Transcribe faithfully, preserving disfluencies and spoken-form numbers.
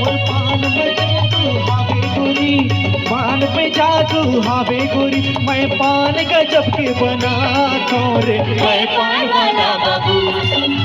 मोर पान में जादू हावे गोरी, पान में जादू हावे गोरी, मैं पान गजब के बनाथों रे, मैं पान वाला बाबू।